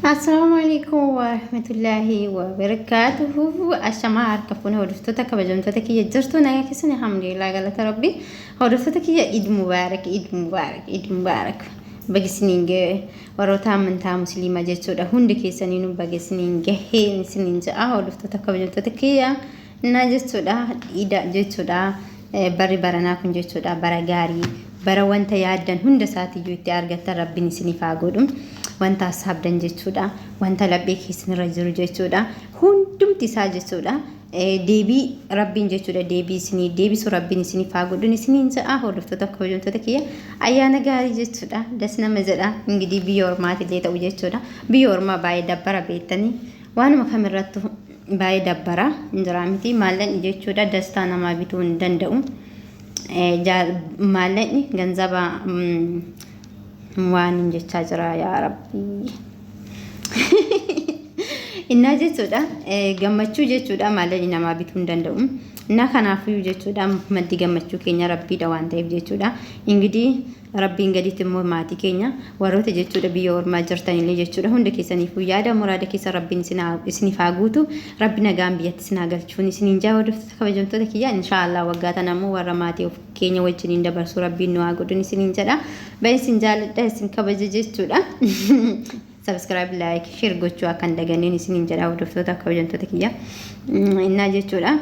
Assalaamu alaikum warahmatullaahi wabarakaatuhu. Ashamaa harka fuune hordoftoota kabajamtoota kiyya jirtu nagaa keessan alhamdulillah galata rabbi. Hordoftoota kiyya Eid Mubaarak Eid Mubaarak Eid Mubaarak. Baga isiniin gahe warroota amantaa musliimaa jechuudha hundi keessaniinuu baga isiniin gahee isiniin ja'a hordoftoota kabajamtoota kiyya na jechuudha Iida jechuudha barri baranaa kun jechuudha bara gaarii bara wanta yaaddan hunda isaatiyyuu itti argattan rabbiin isiniif haa godhu wanta hasaabdan jechuudha wanta laphee keessanirra jiru jechuudha hundumti isaa jechuudha deebii rabbiin jechuudha deebii isinii deebisu rabbiin isiniif haa godhu isiniin jedha hordoftoota kabajamtoota kiyya ayyaana gaarii jechuudha das nama jedha ingidii biyya ormaatillee ta'u jechuudha biyya ormaa baay'ee dabbara beektanii waanuma kamirrattu baay'ee dabbara hin jiraa miti maallaqni jechuudha dastaa namaa bituu hin danda'u maallaqni ganzaba waan hin jechaa jira yaa rabbii innaa jechuudha gammachuu jechuudha maallaqni namaa bituu hin danda'u innaa kanaafiyyuu jechuudha maddi gammachuu keenya rabbiidha waan ta'eef jechuudha ingidii Rabbiin gaditti immoo maatii keenya warroota jechuudha biyya ormaa jirtanillee jechuudha hunda keessaniifuu yaada muraada keessa Rabbiin isiniif haa guutu Rabbi nagaan biyyatti isin haa galchuun isiniin jaa hordoftoota kabajamtoota kiyya inshaallah waggaa tana immoo warra maatii of keenya wajjiniin dabarsuu Rabbiin nu haa godhun isiniin jedha baay'ee isin jaaladha isin kabaja jechuudha. Subscribe like share gochuu akka hin daganneen isiniin jedha hordoftoota kabajamtoota kiyya innaa jechuudha.